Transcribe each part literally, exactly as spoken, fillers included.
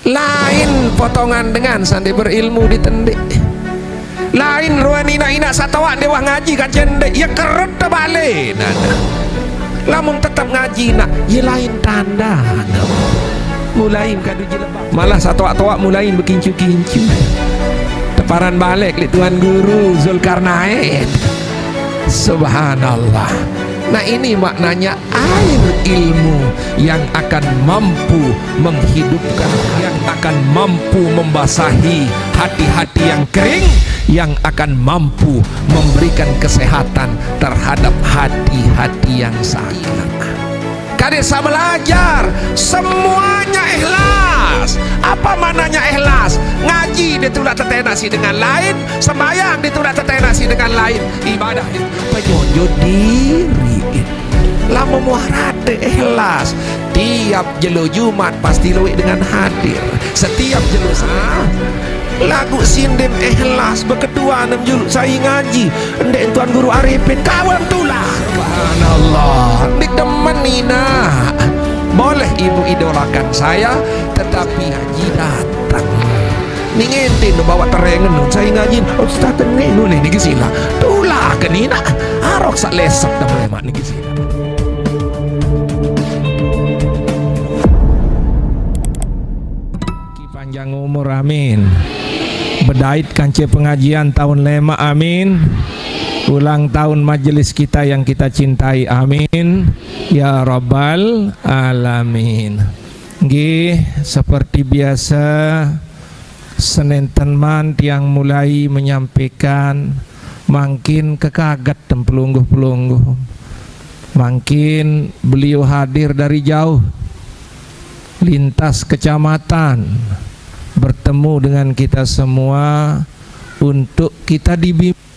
Lain potongan dengan sande berilmu di tende. Lain ruen inak-inak satoak dewah ngaji ka jende, ye kerut tebale. Nah, nah. Lamun tetap ngaji nak, ye lain tanda. Nah. Mulain kadu jilbab. Malah satoak-toak mulain bekincu-kincu. Teparan balek li Tuan Guru Zulkarnain. Subhanallah. Nah, ini maknanya air ilmu yang akan mampu menghidupkan, yang akan mampu membasahi hati-hati yang kering, yang akan mampu memberikan kesehatan terhadap hati-hati yang sakit. Kadesa belajar, semuanya ikhlas. Apa maknanya ikhlas? Ngaji ditulak tetenak si dengan lain, sembahyang ditulak tetenak si dengan lain, ibadah itu penyujud diri. Lamun muah rate ikhlas, tiap jelo Jumat pasti luwek dengan hadir. Setiap jelo sa-, lagu sindin ikhlas, beketua nem juluk sai ngaji. Ndek Tuan Guru Arifin, kawan tulah. Subhanallah, ndik demen inak. Boleh ibu idolakan saya, tetapi haji datang. Ning ente nu bawa terengen nu sai ngaji, ustaz tene nu niki sila. Tulah ke inak, arok sak lesep temu lemak niki sila. Ki panjang umur, amin. Bedait kance pengajian tahun lemak, amin. Ulang tahun majelis kita yang kita cintai, amin. Ya Rabbal Alamin. Nggih, seperti biasa, senenten man tiang mulai menyampaikan, mangkin kekaget tem pelungguh-pelungguh. Mangkin beliau hadir dari jauh, lintas kecamatan, bertemu dengan kita semua untuk kita dibimbing.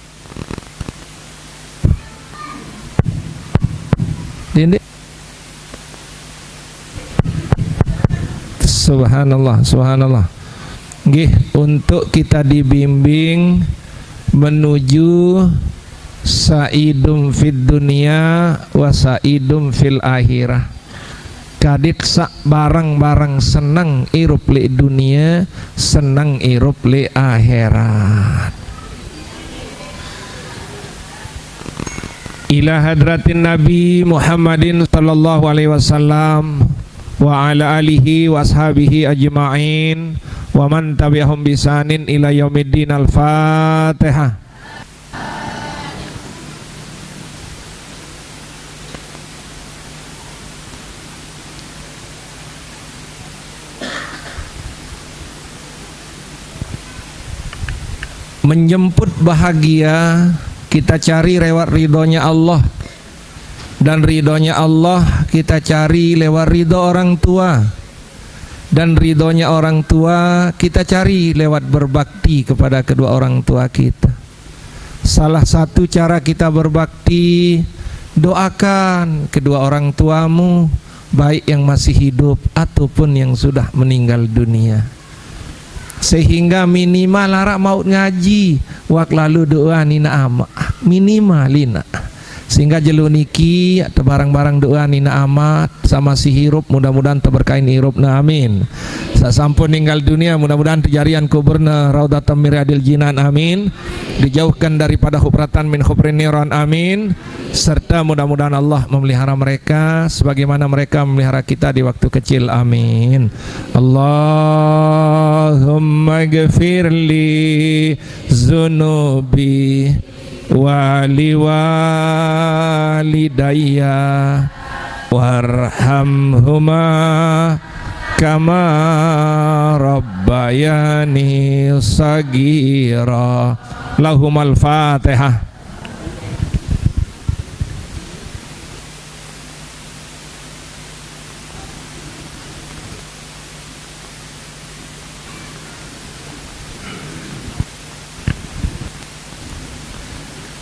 Dende. Subhanallah, subhanallah. Nggih, untuk kita dibimbing menuju saidum fid dunia wa saidum fil akhirah. Kadit sak barang-barang seneng irup li dunia, seneng irup li akhirat. Ila hadratin Nabi Muhammadin sallallahu alaihi wasallam wa ala alihi wa ashabihi ajma'in wa man tabi'ahum bisanin ila yaumiddin. Al-Fatihah. Menjemput bahagia kita cari lewat ridhonya Allah, dan ridhonya Allah kita cari lewat ridho orang tua, dan ridhonya orang tua kita cari lewat berbakti kepada kedua orang tua kita. Salah satu cara kita berbakti, doakan kedua orang tuamu, baik yang masih hidup ataupun yang sudah meninggal dunia. Sehingga minimal arak maut ngaji, wak lalu doa nina ama. Minimal ina. Sehingga jelo niki tebarang-barang doa nina amat sama si hirup, mudah-mudahan teberkahin hirup na, amin. Sasampun ninggal dunia, mudah-mudahan tejarian kuburna raudhatan min riyadil jinan, amin. Dijauhkan daripada hufratan min hufrin niran, amin. Serta mudah-mudahan Allah memelihara mereka sebagaimana mereka memelihara kita di waktu kecil, amin. Allahumma gfirli zunubi wali walidayya warhamhuma kama rabbayani sagira. Lahumal Fatihah.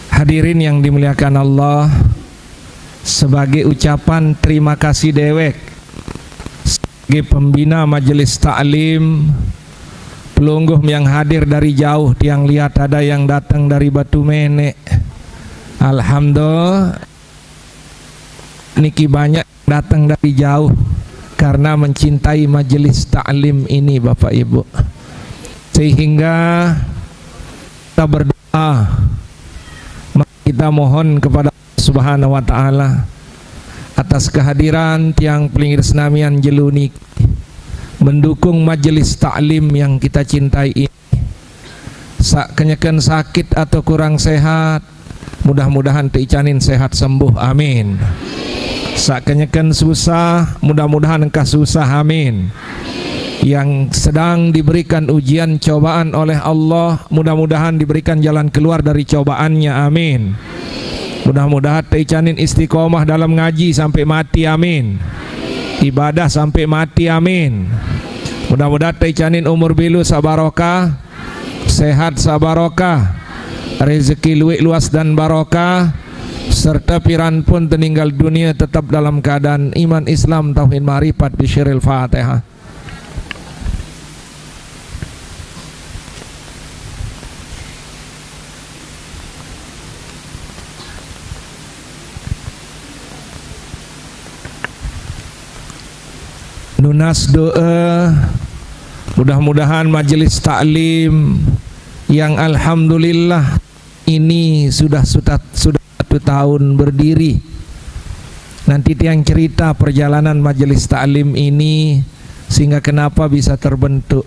Hadirin yang dimuliakan Allah, sebagai ucapan terima kasih dewek sebagai pembina majelis taklim, pelungguh yang hadir dari jauh, tiang lihat ada yang datang dari Batu Menek. Alhamdulillah, niki banyak datang dari jauh. karena mencintai majelis taklim ini, Bapak Ibu. Sehingga kita berdoa, mari kita mohon kepada Allah Subhanahu wa Ta'ala atas kehadiran tiang pelinggir senamian jelu niki, mendukung majelis taklim yang kita cintai ini. Sak kenyeken sakit atau kurang sehat, mudah-mudahan teicanin sehat sembuh, amin. Sak kenyeken susah, mudah-mudahan engkah susah, amin. Yang sedang diberikan ujian cobaan oleh Allah, mudah-mudahan diberikan jalan keluar dari cobaannya, amin. Mudah-mudahan teicanin istiqomah dalam ngaji sampai mati, amin. Ibadah sampai mati, amin. Mudah-mudahan teicanin umur bilu sak barokah, sehat sak barokah, rezeki luwih luas dan barokah, serta piran pun teninggal dunia tetap dalam keadaan iman, Islam, tauhid, ma'rifat, bisirril Fatihah. Nunas doa, mudah-mudahan majelis taklim yang alhamdulillah ini sudah, sudah, sudah satu tahun berdiri. Nanti tiang cerita perjalanan majelis taklim ini sehingga kenapa bisa terbentuk.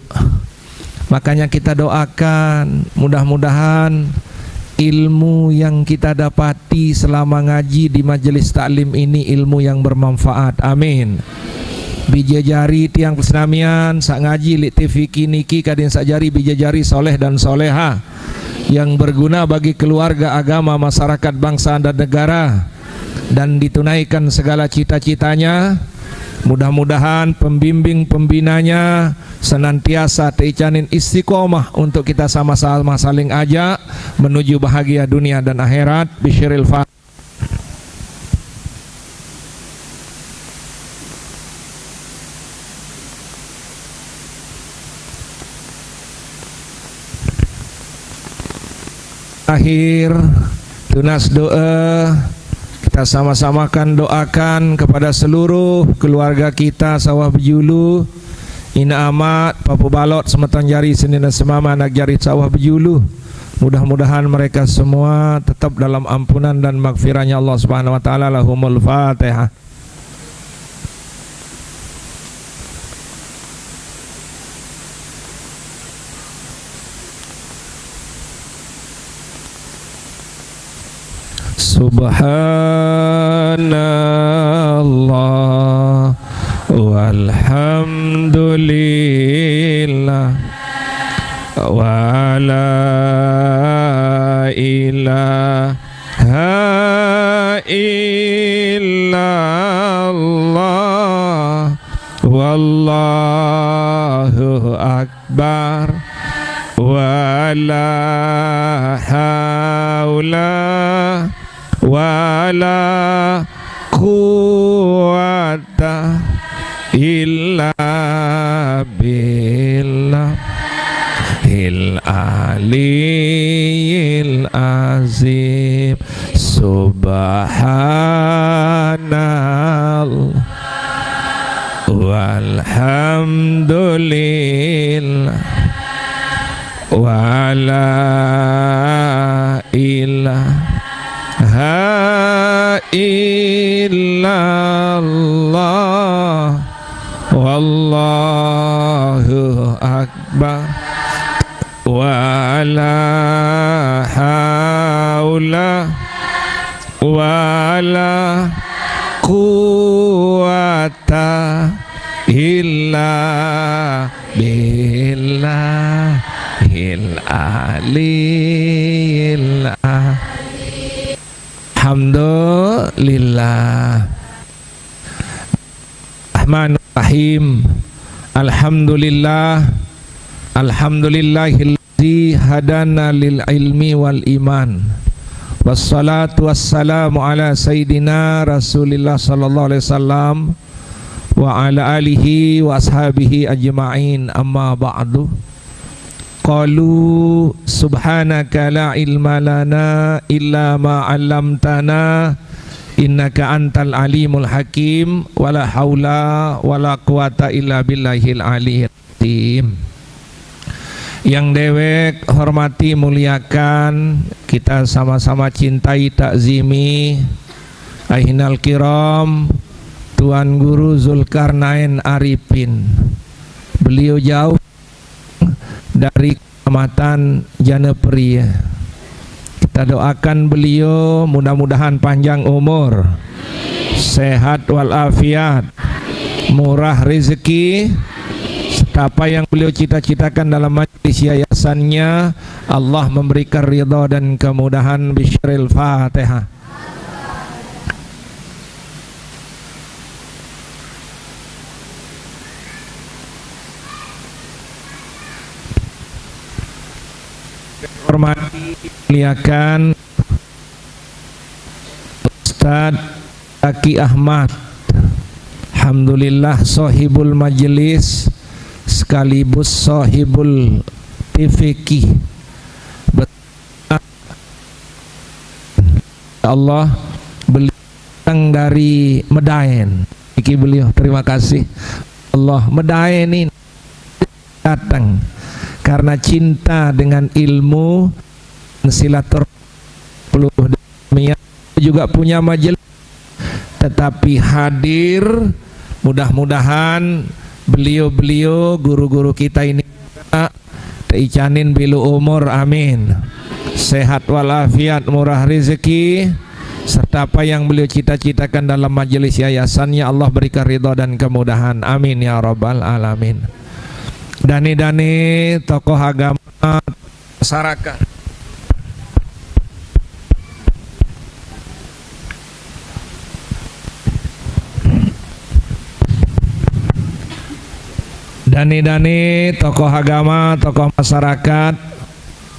Makanya kita doakan, mudah-mudahan ilmu yang kita dapati selama ngaji di majelis taklim ini ilmu yang bermanfaat. Amin. Bija jari tiang pesenamian sak ngaji lik T V niki kadin sak jari bija jari soleh dan soleha yang berguna bagi keluarga, agama, masyarakat, bangsa, dan negara, dan ditunaikan segala cita-citanya. Mudah-mudahan pembimbing pembinanya senantiasa teicanin istiqomah untuk kita sama-sama saling ajak menuju bahagia dunia dan akhirat. Bisirril Fatihah. Akhir, tunas doa, kita sama-samakan doakan kepada seluruh keluarga kita sawah bejulu, ina amat, papu balot, semeton jari, senina semama, anak jari sawah bejulu. Mudah-mudahan mereka semua tetap dalam ampunan dan magfirahnya Allah Subhanahu wa Ta'ala. Lahumul Fatihah. Subhanallah walhamdulillah wa la ilaha illallah wallahu akbar wa la haula wa la quwwata illa billahil aliyil azim. Subhanallah walhamdulillah wa la ilaha illallah wallahu akbar wa la haula wa la quwwata illa billahil aliyil a-, Alhamdulillah. Rahmanirrahim. Alhamdulillah. Alhamdulillahilladzi hadana lil ilmi wal iman. Wassalatu wassalamu ala sayyidina Rasulillah sallallahu alaihi wasallam wa ala alihi wa ashabihi ajma'in, amma ba'du. Qalu subhanaka la ilma lana illa ma 'allamtana innaka antal alimul hakim, wala haula wala quwata illa billahil aliyil azim. Yang dewek hormati, muliakan, kita sama-sama cintai, takzimi, aihinal kiram, Tuan Guru Zulkarnain Arifin. Beliau jauh dari Kecamatan Janapria. Kita doakan beliau mudah-mudahan panjang umur, sehat walafiat, murah rezeki, serta apa yang beliau cita-citakan dalam majelis yayasannya, Allah memberikan ridha dan kemudahan. Bisyril Fatihah. Hormati, muliakan Ustadz Zaki Ahmad. Alhamdulillah, sohibul majelis sekaligus sohibul T V Q. Allah, beliau datang dari Medaen. Iki beliau, terima kasih. Allah, Medaen ini datang karena cinta dengan ilmu, silaturahmi, juga punya majelis, tetapi hadir. Mudah-mudahan beliau-beliau, guru-guru kita ini, teicanin bilu umur, amin, sehat walafiat, murah rezeki, serta apa yang beliau cita-citakan dalam majelis yayasannya, Allah berikan ridha dan kemudahan, amin ya rabbal alamin. Dani-dani tokoh agama, masyarakat. Dani-dani tokoh agama, tokoh masyarakat,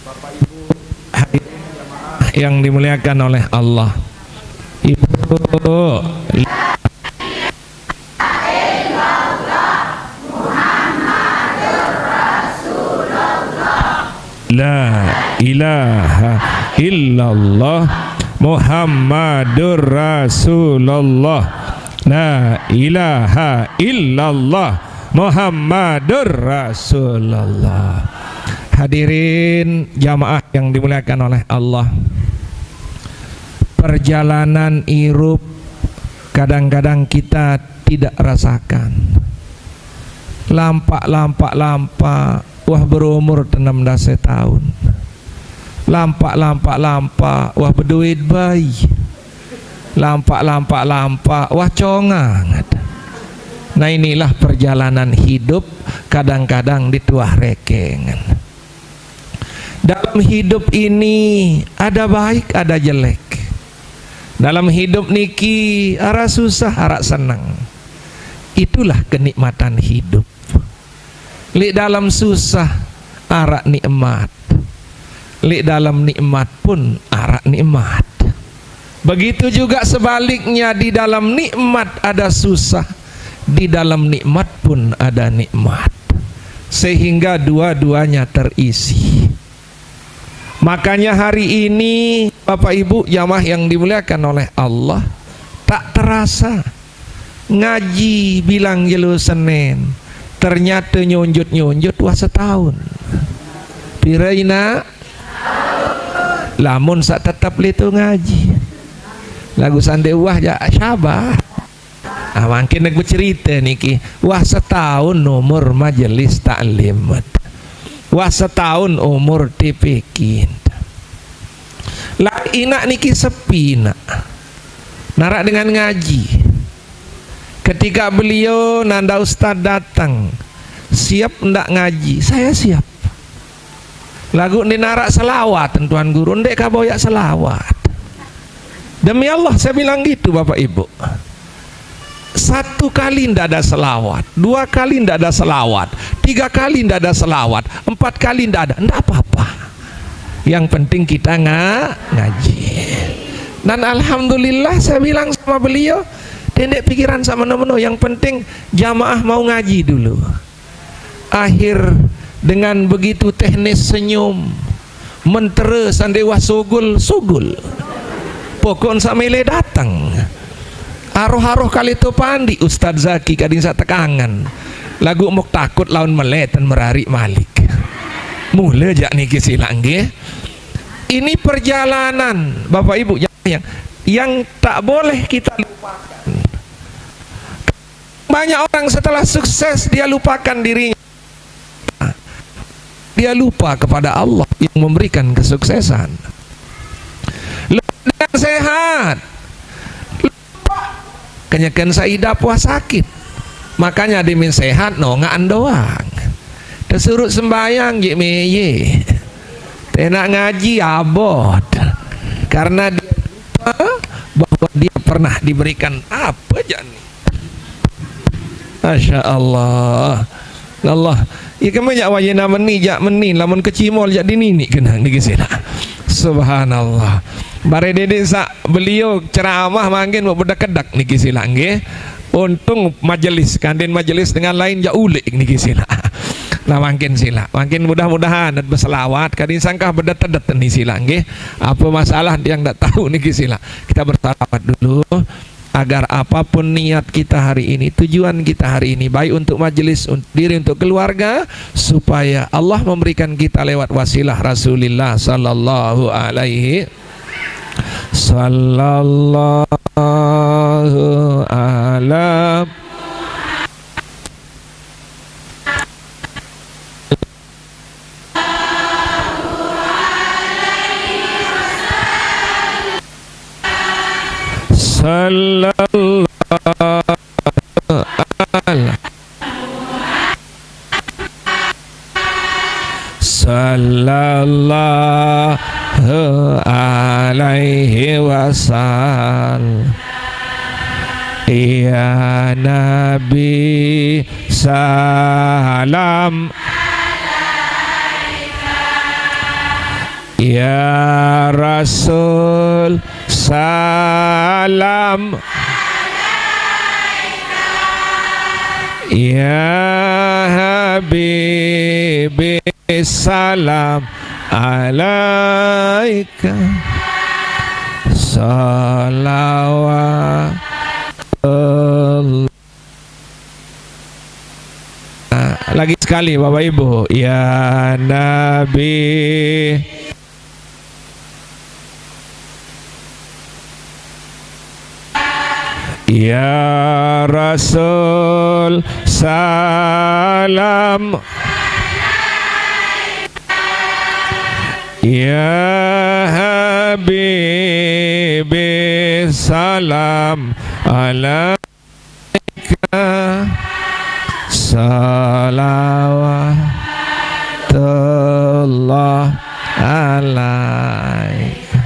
Bapak Ibu, hadirin jamaah yang dimuliakan oleh Allah. Ibu, la ilaha illallah Muhammadur Rasulullah. La ilaha illallah Muhammadur Rasulullah. Hadirin jamaah yang dimuliakan oleh Allah, perjalanan hidup kadang-kadang kita tidak rasakan. Lampak-lampak lampak, wah, berumur enam belas tahun. Lampak-lampak lampak, wah, berduit bayi. Lampak-lampak lampak, wah, congang. Nah, inilah perjalanan hidup, kadang-kadang dituah rekengan. Dalam hidup ini ada baik, ada jelek. Dalam hidup niki, ara susah, ara seneng. Itulah kenikmatan hidup. Lik dalam susah, ara nikmat. Lik dalam nikmat pun ara nikmat. Begitu juga sebaliknya, di dalam nikmat ada susah, di dalam nikmat pun ada nikmat. Sehingga dua-duanya terisi. Makanya hari ini, Bapak Ibu jamaah yang dimuliakan oleh Allah, tak terasa ngaji bilang jelo Senin, ternyata nyonjot-nyonjot wah setahun. Pira ina? Lamun sak tetap lito ngaji. Lagu sande wah ja syabah. Ah, mangkin aku cerita niki. Wah setahun umur majelis taklim. Wah setahun umur T P Q. Lah, inak niki sepi, nak. Narak dengan ngaji. Ketika beliau nanda ustaz datang, "Siap ndak ngaji?" "Saya siap." "Lagu ni narak selawat, Tuan Guru, ndek kaboyak selawat." Demi Allah, saya bilang gitu, Bapak Ibu. Satu kali ndak ada selawat, dua kali ndak ada selawat, tiga kali ndak ada selawat, empat kali ndak ada, ndak apa-apa. Yang penting kita nga-, ngaji. Dan alhamdulillah, saya bilang sama beliau, "Tendek pikiran sama meno-meno, yang penting jamaah mau ngaji dulu." Akhir dengan begitu teknis senyum, mentera sande wah sugul, sugul. Pokok sa' mele dateng. Aroh-aroh kali to pandi Ustadz Zaki kadin sa' tekangen. Lagu mok takut laun mele ten merari malik. Mula jak niki sila nggih. Ini perjalanan, Bapak Ibu, yang, yang tak boleh kita lupakan. Banyak orang setelah sukses, dia lupakan dirinya. Dia lupa kepada Allah yang memberikan kesuksesan. Lupa dengan sehat. Lupa. Kenyeken saidah puas sakit. Makanya dimin sehat nongaan doang. Tesuruh sembayang je meye. Tenak ngaji abot. Karena dia lupa bahwa dia pernah diberikan apa jak ni. Masya Allah. Allah. Ya, keme jak wayena meni, jak meni, lamun kecimol jak dinini kena niki sila. Subhanallah. Bare dede sa' beliau ceramah mangkin mau bedak-kedak niki sila nggih. Untung majelis, kandin majelis dengan lain jak ulik niki sila. Nah, mangkin sila. Mangkin mudah-mudahan beselawat, kadin sangkah bedet-tedet ni sila nggih. Apa masalah yang ndak tahu niki sila. Kita bersalawat dulu. Agar apapun niat kita hari ini, tujuan kita hari ini, baik untuk majelis, un-, diri, untuk keluarga, supaya Allah memberikan kita lewat wasilah Rasulillah sallallahu alaihi, sallallahu ala Sallallahu ala-, sallallahu alaihi wasallam. Ya Nabi, salam. Ya Rasul, salam. Ya Habibi, salam alaika. Salawat. Lagi sekali, Bapak Ibu. Ya Nabi. Ya Rasul, salam. Ya Habibi, salam alaika. Salawatullah alaika.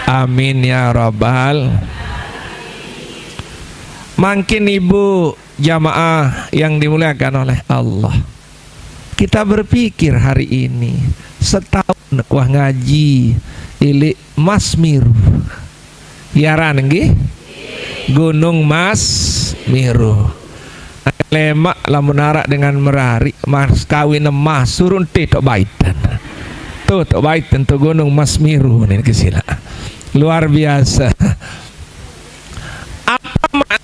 Amin ya rabbal. Mangkin ibu jamaah yang dimuliakan oleh Allah. Kita berpikir hari ini, setahun wah ngaji ilik Mas Miru. Yaran nggih? Gunung Mas Miru. Lemak lamun arak dengan merari, mas kawin emas, surun ti tok baiten. Tuh, tok baiten, tuh Gunung Mas Miru niki sila. Luar biasa. Apa mak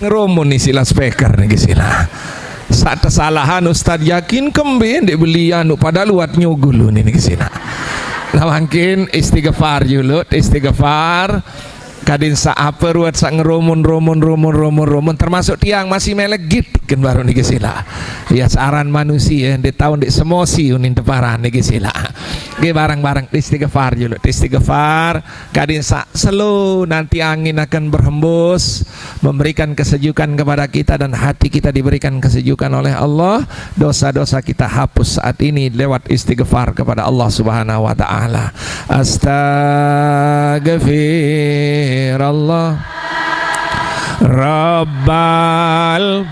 ngerumun ni sila speaker niki sila. Sa' tesalahan Ustaz Yakin kembe ndik beli anu pada luat nyugul ni niki sila. Nah, mangkin istighfar julut, istighfar. Kadin sa' apa ruat sa' ngerumun, rumun, rumun, rumun, rumun. Termasuk tiang masih melegit kan baru niki sila. Ya, searan manusia, ndik tahu ndik semosi unin teparan niki sila. Oke, bareng-bareng istighfar julut, istighfar. Kadin sa' slow, nanti angin akan berhembus, memberikan kesejukan kepada kita dan hati kita diberikan kesejukan oleh Allah. Dosa-dosa kita hapus saat ini lewat istighfar kepada Allah Subhanahu wa Ta'ala. Astaghfirullah Rabbal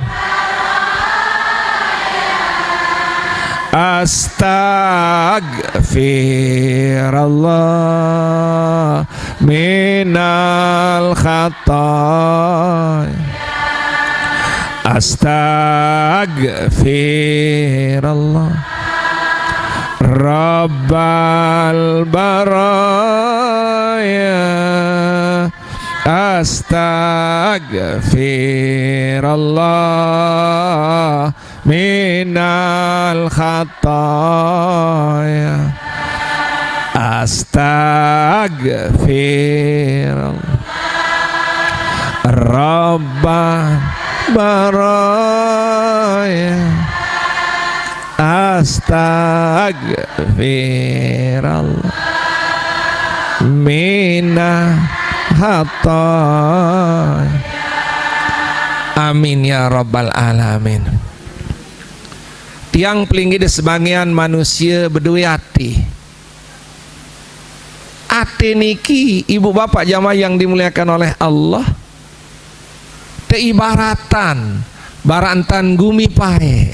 Astaghfirullah minal khataya. Astaghfirullah Rabbal baraya. Astaghfirullah minal khataya. Astaghfirullah Rabba baraya. Astaghfirullah mina khataya. Amin ya rabbal alamin. Tiang pelinggih di sebagian manusia berdua hati. Ati niki, ibu bapak jamaah yang dimuliakan oleh Allah, teibaratan barantan gumi paer.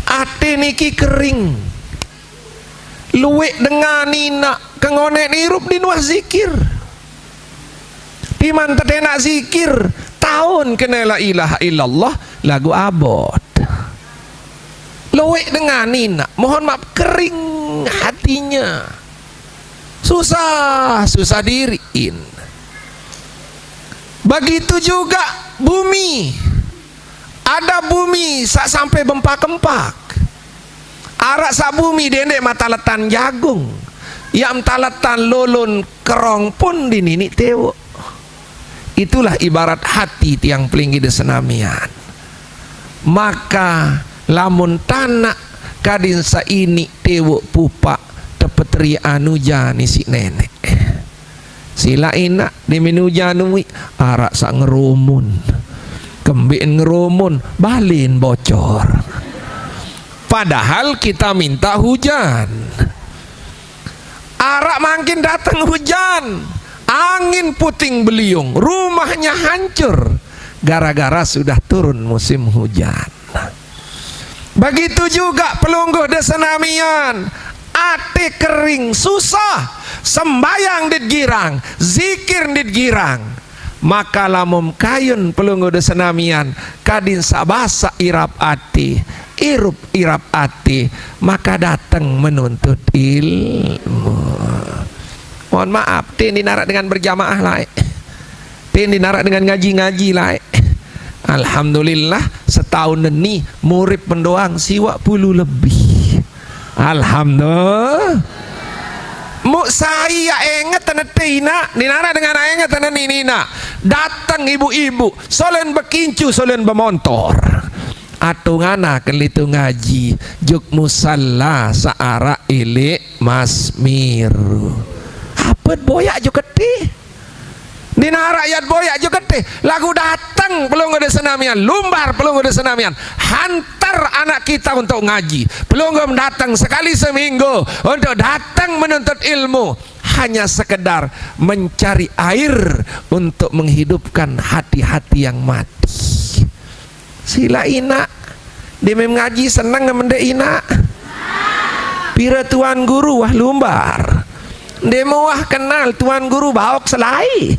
Ati niki kering. Luwek dengan inak kengonek nirup di nuah zikir. Timan tetenak zikir, tahun kena la ilaha illallah, lagu abot. Luwek dengan inak, mohon maaf, kering hatinya. Susah, susah diriin. Begitu juga bumi. Ada bumi sak sampai bempak-empak. Arak sak bumi dendek mataletan jagung. Yang mataletan lolon kerong pun di ninik tewok. Itulah ibarat hati tiang pelinggih di senamian. Maka lamun tanak kadin sainik tewok pupak, tepeteri anu jani si nenek. Sila inak dimin ujan ui, arak sak ngerumun. Kembikin ngerumun, balin bocor. Padahal kita minta hujan. Arak mangkin datang hujan, angin puting beliung, rumahnya hancur gara-gara sudah turun musim hujan. Begitu juga pelungguh di senamian, ati kering susah, sembayang dit girang, zikir dit girang. Maka lamun kayun pelungguh di senamian, kadin sabasa irap ati, irup irap ati, maka datang menuntut ilmu. Mohon maaf, tin dinarak dengan berjamaah lain. Tin dinarak dengan ngaji-ngaji lain. Alhamdulillah, setahun ini murid pendoang siwak puluh lebih. Alhamdulillah. Muk sai ya ingat tene tina, dinarak dengan ingat tene nina. Datang ibu-ibu, solen bekincu, solen bemontor. Atungana kelitu ngaji, juk musalla saarak ilik Mas Miru. Apet boyak juk ketih. Dina rakyat boyak juk ketih. Lagu datang pelungguh di senamian, lumbar pelungguh di senamian. Hantar anak kita untuk ngaji. Pelungguh datang sekali seminggu untuk datang menuntut ilmu. Hanya sekedar mencari air untuk menghidupkan hati-hati yang mati. Sila inak. Dia mem ngaji seneng mendek inak. Pira tuan guru wah lumbar. Dia wah kenal tuan guru baok selai.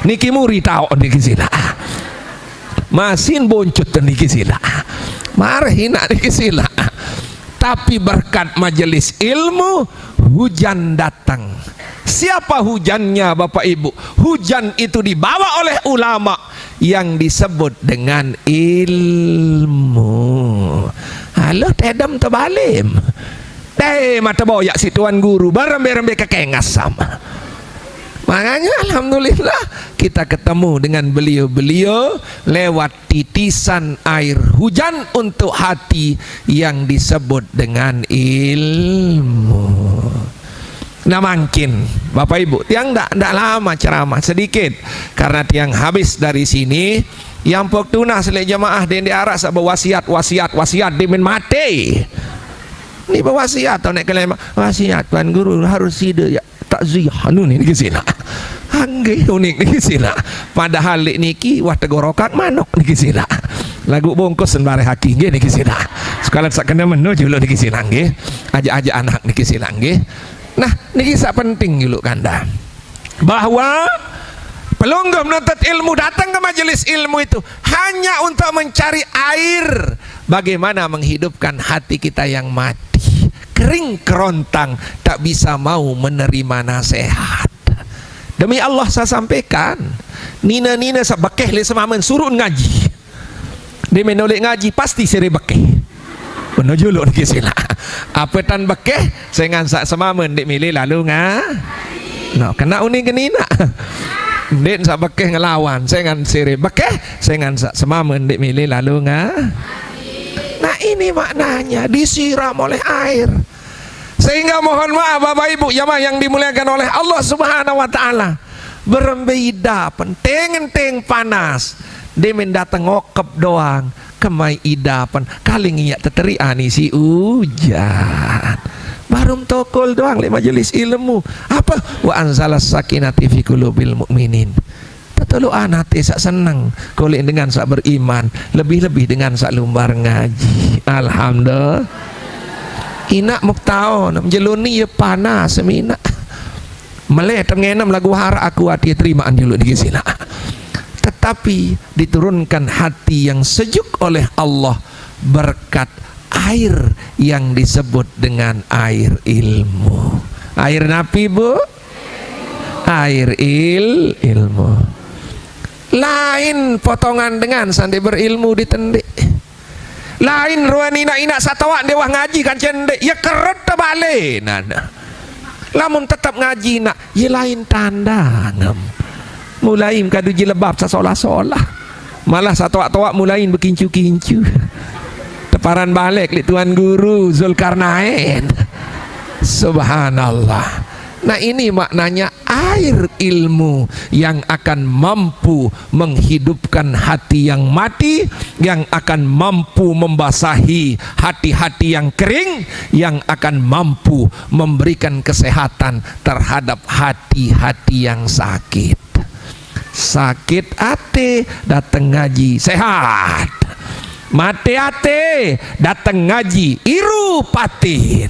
Niki muri taok niki sila. Masin boncut niki sila. Marah inak niki sila. Tapi berkat majelis ilmu, hujan datang. Siapa hujannya, Bapak Ibu? Hujan itu dibawa oleh ulama yang disebut dengan ilmu. Halo, tedem tebalim. Deh, mata boyak si tuan guru, barembe-rembe kekengas sama. Makanya, alhamdulillah, kita ketemu dengan beliau-beliau lewat titisan air hujan untuk hati yang disebut dengan ilmu. Nah, mungkin Bapak Ibu, tiang ndak ndak lama ceramah, sedikit, karena tiang habis dari sini. Yang pok tunas lek jemaah dende arak sak berwasiat, wasiat, wasiat, dimin mati. Ni berwasiat tau nek kelema wasiat tuan guru harus sida ya takziah anu ni niki sila. Anggih unik niki sila. Padahal lek niki wah tegorokak manok niki sila. Lagu bungkus sembareh haki nggih niki sila. Sekalian sak kena menu juluk niki sila nggih. Ajak-ajak anak niki sila nggih. Nah, niki sak penting juluk kanda. Bahwa pelungguh menuntut ilmu datang ke majelis ilmu itu hanya untuk mencari air bagaimana menghidupkan hati kita yang mati. Kering kerontang, tak bisa mau menerima nasihat. Demi Allah saya sampaikan, nine-nine saq bekeh leq semamen suruq ngaji. Ndeqmen uleq ngaji, pasti sire bekeh. Penoh juluq niki silaq. Ape tan bekeh, sengan saq semamen ndeq mele lalo nga-, no, kena uning keninaq. Ndeqn saq bekeh ngelawan, sengan sire bekeh, sengan saq semamen ndeq mele lalo nga-, Nah, ini maknanya, disiram oleh air. Sehingga mohon maaf, Bapak Ibu jamaah yang dimuliakan oleh Allah Subhanahu wa Ta'ala, berembe idapen, teng-teng panas, ndeqmen dateng okep doang, kemai idapen, kaling iaq teteriq ani siq ujan. Baruq tokol doang leq majelis ilmu. Ape? Wa anzalas sakinati fi qulubil mu'minin. Tetoloqan ate saq seneng, koleq dengan saq beriman, lebih-lebih dengan saq lumbar ngaji. Alhamdulillah. Inaq muktaon, jelo ni ye panas, minaq. Mele tengenem laguq araq aku ati terimaq jelo niki silaq. Tetapi diturunkan hati yang sejuk oleh Allah berkat air yang disebut dengan air ilmu. Air napi, Bu? Air il-, ilmu. Lain potongan dengan saq ndeq berilmu ditendeq. Lain ruen inaq-inaq saq toaq ndeq wah ngaji kance ndeq. Ye kerut tebale. Nah, nah. Lamun tetep ngaji, nak, ye lain tandang. Mulai kadu jilbab saq solah-solah. Malah saq toaq-toaq mulai bekincu-kincu. Teparan baleq leq Tuan Guru Zulkarnain. Subhanallah. Nah, ini maknanya air ilmu yang akan mampu menghidupkan hati yang mati, yang akan mampu membasahi hati-hati yang kering, yang akan mampu memberikan kesehatan terhadap hati-hati yang sakit. Sakit ate, dateng ngaji, sehat. Mate ate, dateng ngaji, irup ate.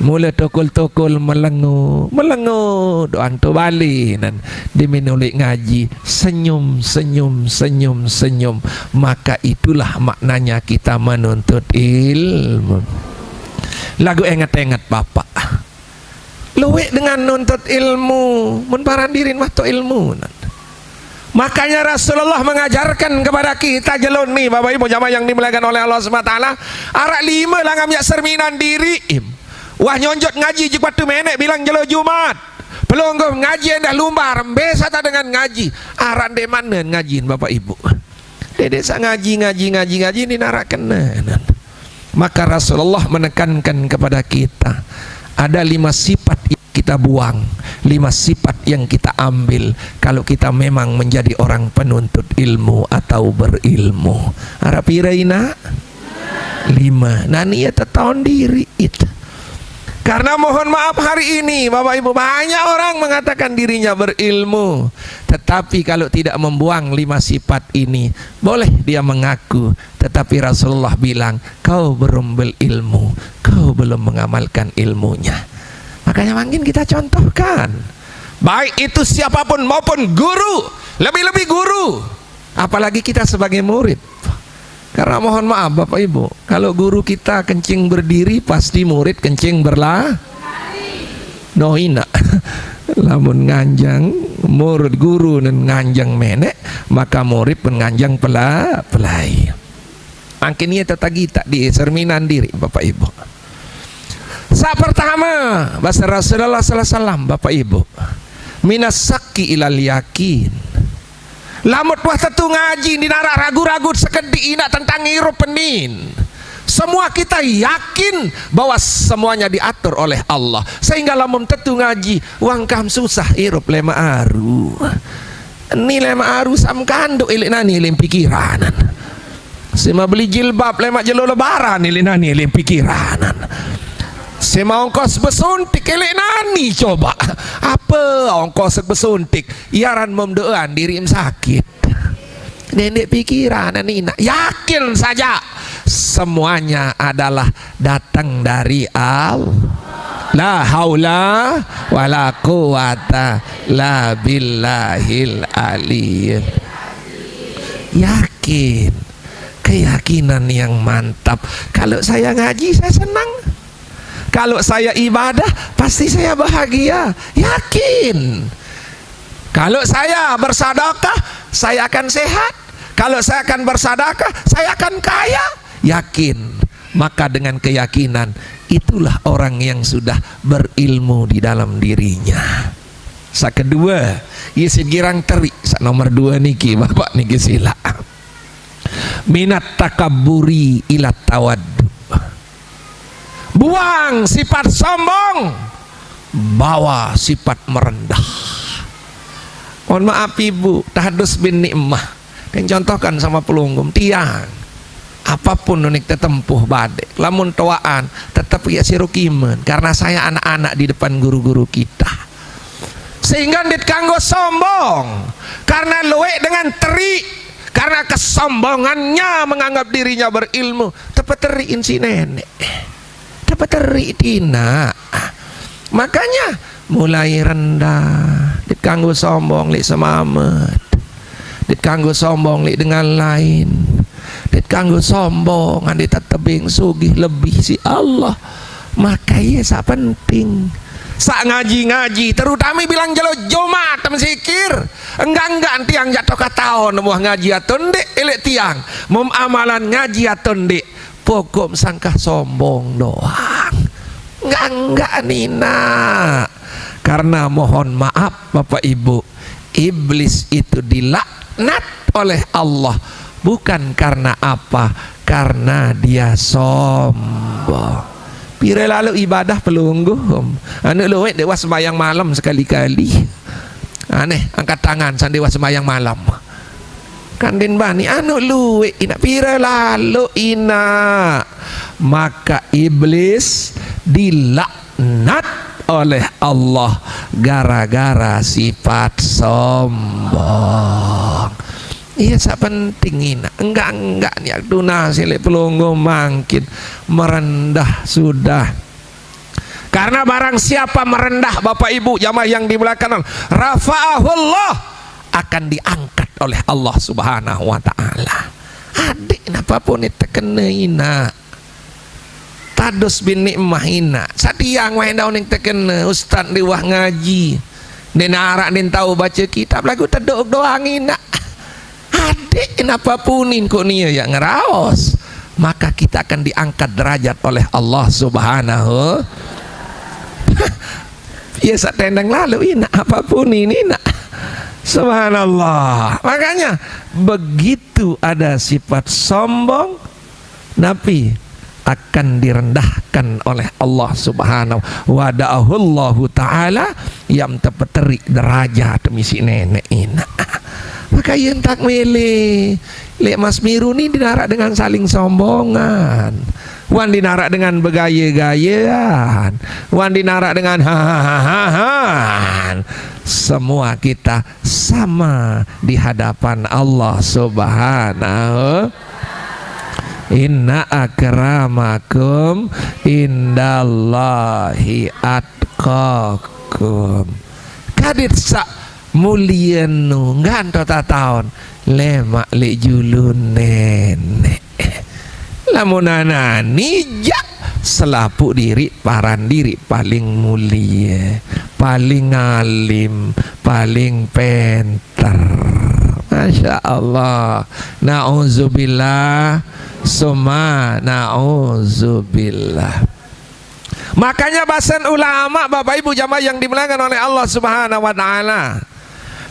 Mule tokol-tokol melengo, melengo, doang to bale nan. Ndeqmen uleq ngaji, senyum, senyum, senyum, senyum. Maka itulah maknanya kita menuntut ilmu. Laguq enget-enget, Bapak. Lueq dengan nuntut ilmu, mun paran diriq mah toq ilmu. Makanya Rasulullah mengajarkan kepada kita jelo ni, Bapak Ibu jamaah yang dimuliakan oleh Allah Subhanahu wa Ta'ala, araq lime langan miaq serminan diriq. Wah nyonjot ngaji jok waktu meneq bilang jelo Jumat. Pelungguh ngaji endah lumbar, mbe sata dengan ngaji. Araq ndeqman ngaji, Bapak Ibu. Dedeq saq ngaji, ngaji, ngaji, ngaji, ni naraq kene. Maka Rasulullah menekankan kepada kita, ada lima sifat yang kita buang, lima sifat yang kita ambil kalau kita memang menjadi orang penuntut ilmu atau berilmu. Araq pire, inaq? Lime. Nah, ni ye tetaon diriq. Karena mohon maaf, hari ini, Bapak Ibu, banyak orang mengatakan dirinya berilmu, tetapi kalau tidak membuang lima sifat ini, boleh dia mengaku, tetapi Rasulullah bilang, "Kau belum berilmu, kau belum mengamalkan ilmunya." Makanya mangkin kita contohkan, baik itu siapapun maupun guru, lebih-lebih guru, apalagi kita sebagai murid. Karena mohon maaf, Bapak Ibu, kalau guru kita kencing berdiri, pasti murid kencing berla-, no, inaq. Lamun nganjeng, murid guru nan nganjeng meneq, maka murid pun nganjeng pela-, pelai. Mangkin ye tetagi tak di serminan diriq, Bapak Ibu. Saq pertame, base Rasulullah sallallahu alaihi wasallam, Bapak Ibu, minas syakki ilal yakin. Lamun wah tetu ngaji, ndeq naraq ragu-ragu sekediq inaq tentang irup penin. Semua kita yakin bahwa semuanya diatur oleh Allah. Sehingga lamun tetu ngaji, wah engkah susah irup lemaq aru. Ni lemaq aru saq mekanduk ileq nani leq pikiran. Sema beli jilbab lemaq jelo lebaran ileq nani leq pikiran. Sema ongkos besuntik ileq nani coba. Ape ongkos besuntik? Iaran memdoan diriq sakit. Ndeq pikiran ni, nak, yakin saja semuanya adalah datang dari Allah. La haula wala quwata la billahil aliyil. Yakin. Keyakinan yang mantap. Kalau saya ngaji, saya senang. Kalau saya ibadah, pasti saya bahagia. Yakin. Kalau saya bersedekah, saya akan sehat. Kalau saya akan bersedekah, saya akan kaya. Yakin. Maka dengan keyakinan, itulah orang yang sudah berilmu di dalam dirinya. Sa kedua, ia segirang teri. Sa nomor dua niki, Bapak niki sila. Minat takaburi ila tawaddu. Buang sifat sombong, bawa sifat merendah. Mohon maaf ibu, tahdus bin nikmah. Dan contohkan sama pelunggum, tiang. Apapun nunik tetempuh badek, lamun toaan, tetap ya sirukimen. Karena saya anak-anak di depan guru-guru kita. Sehingga ndit kanggo sombong. Karena luwek dengan teri, karena kesombongannya menganggap dirinya berilmu, tepeteriin si nenek. Tepeterik tina. Makanya mulai rendah, ndit kanggo sombong lek semamet. Ndit kanggo sombong lek dengan lain. Ndit kanggo sombong, andai tetebing sugih lebih si Allah. Maka iya sak penting. Sak ngaji-ngaji, terutama bilang jelo Jumat tem sikir. Enggak-enggak tiang jatuh ke tahun, muah ngaji atau ndek, elek tiang. Mum amalan ngaji atau ndek. Pokok sangkah sombong doang. Enggak-enggak nina. Karena mohon maaf Bapak Ibu, iblis itu dilaknat oleh Allah. Bukan karena apa, karena dia sombong. Pira lalu ibadah pelungguh. Anu luwek dewa sembahyang malam sekali-kali. Aneh, angkat tangan, sandewa sembahyang malam. Kandin bani, anu luwek ina, pira lalu ina. Maka iblis dilaknat oleh Allah gara-gara sifat sombong. Iya, sak penting ina. Enggak-enggak ni aku nasi lek pelungguh mangkin merendah sudah. Karena barang siapa merendah, Bapak Ibu jamaah yang dimuliakan Allah, rafa'ahullah, akan diangkat oleh Allah Subhanahu wa taala. Adik napa pun tekena ina. Tadus bin nikmah ina. Satiang wah endau ning tekena, ustaz di wah ngaji. Den arak den tahu baca kitab, lagu teduk doang ina. Adik napa punin kok nia ya ngeraos. Maka kita akan diangkat derajat oleh Allah Subhanahu. Ya, sak tendang lalu ina, apapun ini ina. Subhanallah. Makanya begitu ada sifat sombong, Nabi akan direndahkan oleh Allah Subhanahu wa ta'ala, yang tepeterik derajat misi nenek ina. Maka yang tak milih, lek Mas Miru ni dinarak dengan saling sombongan. Wan dinarak dengan begaya-gayaan. Wan dinarak dengan hahaha. Semua kita sama di hadapan Allah Subhanahu. Inna akramakum indallahi atqakum. Kadit sak mulia nu nganto tataon lemak lek julun nenek. Lamun anani jak selapuq diriq paran diriq paling mulie, paling alim, paling penter. Masya Allah. Nauzubillah. Summa nauzubillah. Makanya basen ulama, Bapak Ibu jamaah yang dimuliakan oleh Allah Subhanahu wa taala,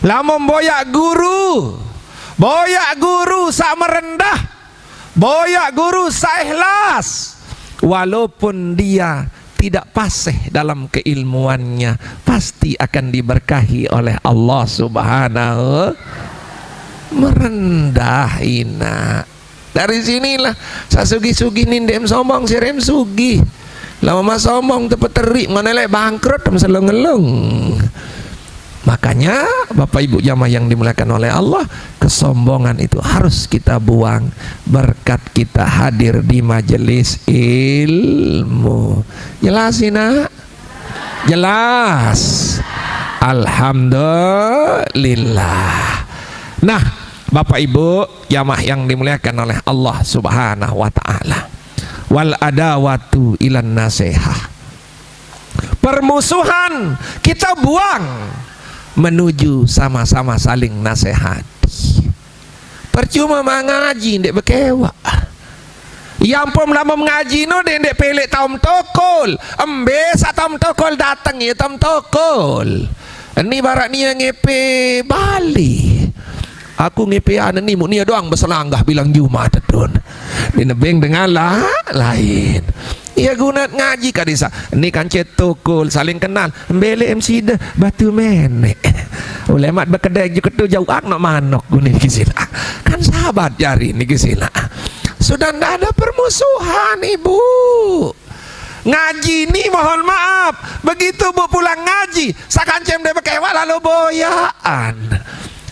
lamun boyak guru, boyak guru sak merendah, boyak guru sak ikhlas, walaupun dia tidak paseh dalam keilmuannya, pasti akan diberkahi oleh Allah Subhanahu. Merendah ina. Dari sinilah sasugih-sugih nindem sombong sirem sugih. Lama mas sombong tepeterik, mana lek bangkrut, tem selung-elung. Makanya, Bapak Ibu jamaah yang dimuliakan oleh Allah, kesombongan itu harus kita buang berkat kita hadir di majelis ilmu. Jelas, Ina? Jelas. Alhamdulillah. Nah, Bapak Ibu jamaah yang dimuliakan oleh Allah Subhanahu wa taala. Wal adawatu ilan nasihah. Permusuhan kita buang. menuju sama-sama saling nasehati. Percuma mengaji ndeq bekewaq. Yang pom lame mengaji no ndeq, ndeq peleq taom tokol. Embe saq taom tokol dateng, ye taom tokol. Eni barak nie ngepe bale. Aku ngepean eni, muq nie doang beselanggah bilang Jumat tedun. Dinebeng dengan la-, lain. Iya gunat ngaji kadi saq. Ni kance tokol saling kenal. Mbeleq em side Batu Meneq. Ulemat bekedai juk ketu jauq ak nak manok guni niki silaq. Kan sahabat jari niki silaq. Sudah ndak ada permusuhan, Ibu. Ngaji ni mohon maaf. Begitu Bu pulang ngaji, saq kancem de bekewaq lalu boyaqan.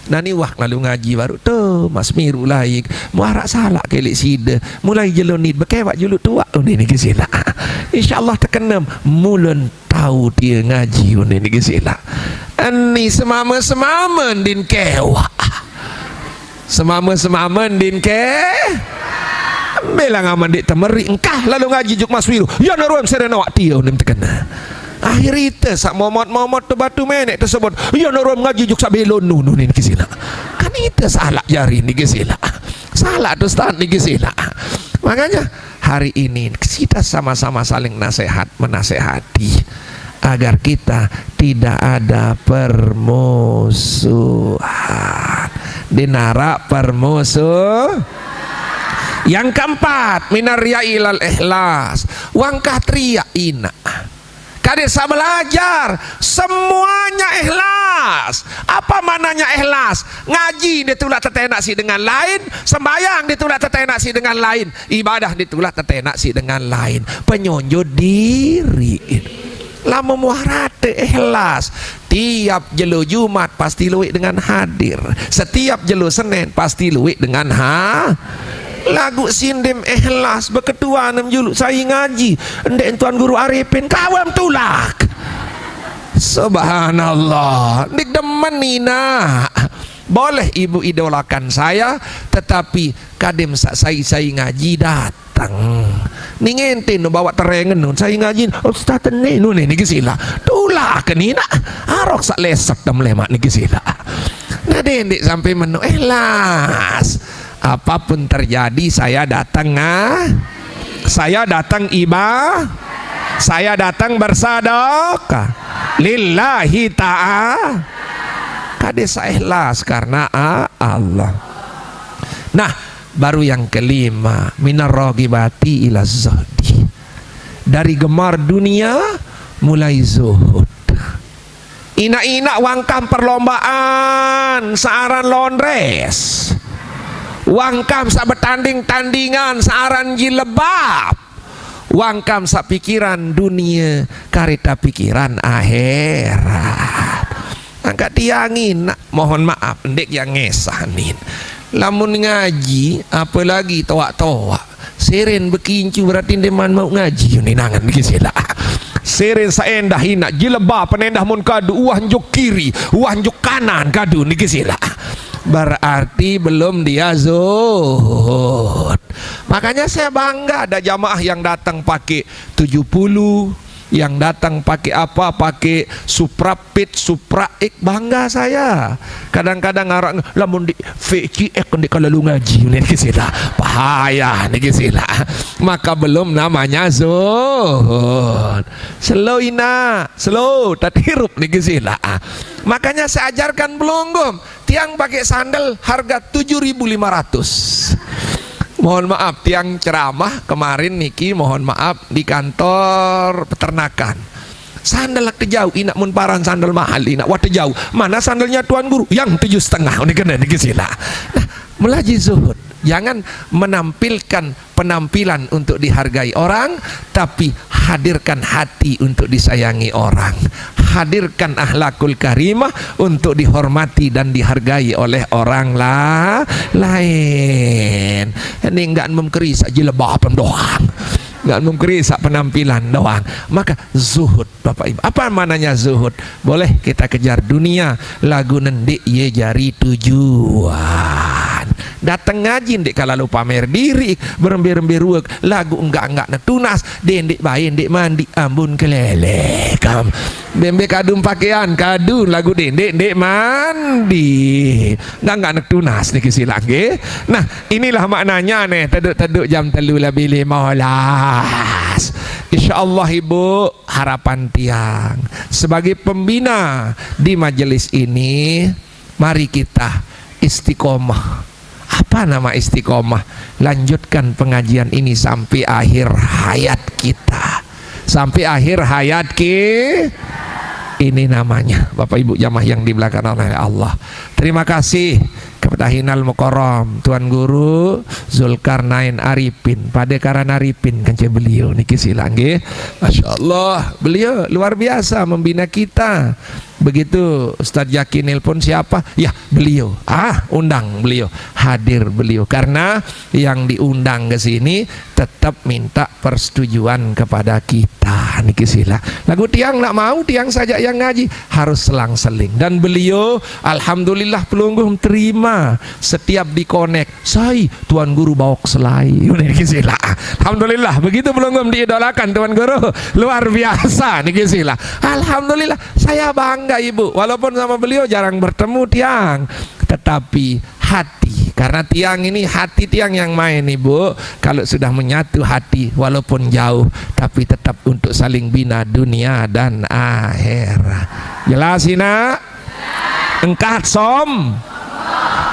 Nani wah lalu ngaji baruq to, Mas Miru laik. Muaraq salaq keleq side. Mulai jelo nit bekewaq juluq tuaq, une niki silaq. Insyaallah tekenem mulun tau tie ngaji, une niki silaq. Eni semame-semame ndin kewaq. Semame-semame ndin ke. Mbe langan ndeq temeriq engkah lalu ngaji juk Mas Miru. Ya neruem sere noaq tie, une tekene. Akhir ite saq momot-momot to Batu Meneq tesebut, "Iya, no rom ngaji juk saq belon nunu niki silaq." Kan ite salaq jari niki silaq. Salaq to Ustaz niki silaq. Makanya hari ini kita sama-sama saling nasihat, menasehati agar kita tidak ada permusuhan. Ndeq naraq permusuh. Yang keempat, minar riya ilal ikhlas. Wangkah teriak inaq. Kade saq belajar, semuanya ikhlas. Apa maknanya ikhlas? Ngaji ndeq tulak tetenak siq dengan lain, sembayang ndeq tulak tetenak siq dengan lain, ibadah ndeq tulak tetenak siq dengan lain. Penyonjot diri. Lamun muah rate ikhlas, tiap jelo Jumat pasti lueq dengan hadir. Setiap jelo Senen pasti lueq dengan ha-, Laguq sindem ikhlas, beketuanem juluq sai ngaji. Ndeq Tuan Guru Arifin, kawem tulak. Subhanallah, ndeq demen inaq. Boleh ibu idolakan saya, tetapi kadem saq sai-sai ngaji dateng. Ni ngente no bawaq terengen no, sai ngaji, "Ustaz tene no ne niki silaq." Tulak ke ni nak. Arok saq lesek tem lemaq niki silaq. Nah, dendeq sampai meno ikhlas. Apapun terjadi, saya datang, ah, saya datang iba-, saya datang bersedekah lillahi ta'ala. Kade saq ikhlas karena, ah, Allah. Nah, baru yang kelima, minar ragibati ila zuhdi. Dari gemar dunia, mulai zuhud. Inaq-inaq wangkam perlombaan saq aran londres. Wangkam saq betanding-tandingan saq aran jilebab. Wangkam saq pikiran dunie karita pikiran akhirat. Angkat tiang inaq, mohon maaf, ndeq yang ngesanin. Lamun ngaji, apalagi toaq-toaq, seren bekincu berarti ndeqman mauq ngaji, ninangan niki silaq. Seren saq endah inaq, jilebab penendah mun kadu, uah njuk kiri, uah njuk kanan kadu niki silaq. Berarti belum dia zuhud. Makanya saya bangga ada jamaah yang datang pakai tujuh puluh, yang datang pakai apa, pakai Supra Fit, Supra X, bangga saya. Kadang-kadang araq, "Lamun ndeq V C X ndeq kelalu ngaji," niki silaq. Payah niki silaq. Maka belum namanya zuhud. Slow inaq, slow, tatirup niki silaq. Makanya saya ajarkan pelungguh, tiang pakai sandal harga tujuh ribu lima ratus. Mohon maaf, tiang ceramah kemarin niki, mohon maaf, di kantor peternakan. Sandal tejauq, inaq, mun paran sandal mahal, inaq, wah tejauq. "Mana sandalnya Tuan Guru?" "Yang tujuh setengah." Ini kena niki silaq. Nah, melaji zuhud. Jangan menampilkan penampilan untuk dihargai orang, tapi hadirkan hati untuk disayangi orang. Hadirkan akhlakul karimah untuk dihormati dan dihargai oleh orang la-, lain. Ini enggak mengkeri saq jilebab doang. Enggak mengkeri saq penampilan doang. Maka zuhud, Bapak Ibu. Apa maknanya zuhud? Boleh kita kejar dunia, laguq ndeq ye jari tujuan. Dateng ngaji ndeq kalalu pamer diriq, berembe-rembe rueq, laguq enggaq-enggaq netunas, dendeq bae ndeq mandiq, ambun kelelekam. Bembe kadung pakean, kadung laguq dendeq ndeq mandiq. Enggaq-enggaq netunas niki silaq nggih. Nah, inilah maknanya nih, teduk-teduk jam telu lebih lima belas. Insyaallah, Ibu, harapan tiang sebagai pembina di majelis ini, mari kita istiqomah. Apa nama istiqomah? Lanjutkan pengajian ini sampai akhir hayat kita. Sampai akhir hayat ki-, ini namanya, Bapak Ibu jamaah yang dimuliakan oleh Allah. Terima kasih kepada Hinal Mukarram, Tuan Guru Zulkarnain Arifin, Pade Karan Arifin, kance beliau niki silaq nggih. Masya Allah, beliau luar biasa membina kita. Begitu Ustadz Jaki nelpon siapa? Ya, beliau. Ah, undang beliau. Hadir beliau. Karena yang diundang ke sini tetap minta persetujuan kepada kita. Niki silaq. Laguq tiang ndak mau, tiang saja yang ngaji. Harus selang-seling. Dan beliau, alhamdulillah, pelungguh terima. Setiap dikonek, "Sai, Tuan Guru baok selai." Niki silaq. Alhamdulillah, begitu pelungguh diidolakan Tuan Guru. Luar biasa, niki silaq. Alhamdulillah, saya bangga, Ibu. Walaupun sama beliau jarang bertemu, tiang. Tetapi hati, karena tiang ini hati tiang yang main, Ibu. Kalau sudah menyatu hati, walaupun jauh, tapi tetap untuk saling bina dunia dan akhirat. Jelas, Ina? Engkah som,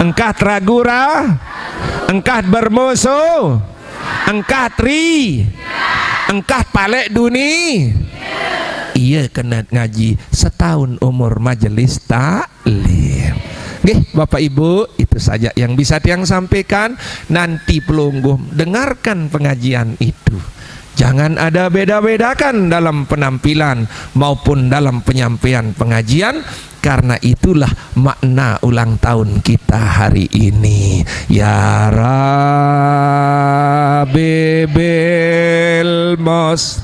engkah teragura, engkah bermusuh, engkah tri, engkah palek duni. Iya, kena ngaji setahun umur majelis taklim. Nggih, Bapak Ibu, itu saja yang bisa tiang sampaikan. Nanti pelungguh dengarkan pengajian itu. Jangan ada beda-bedakan dalam penampilan maupun dalam penyampaian pengajian, karena itulah makna ulang tahun kita hari ini. Ya Rabbi bil mus-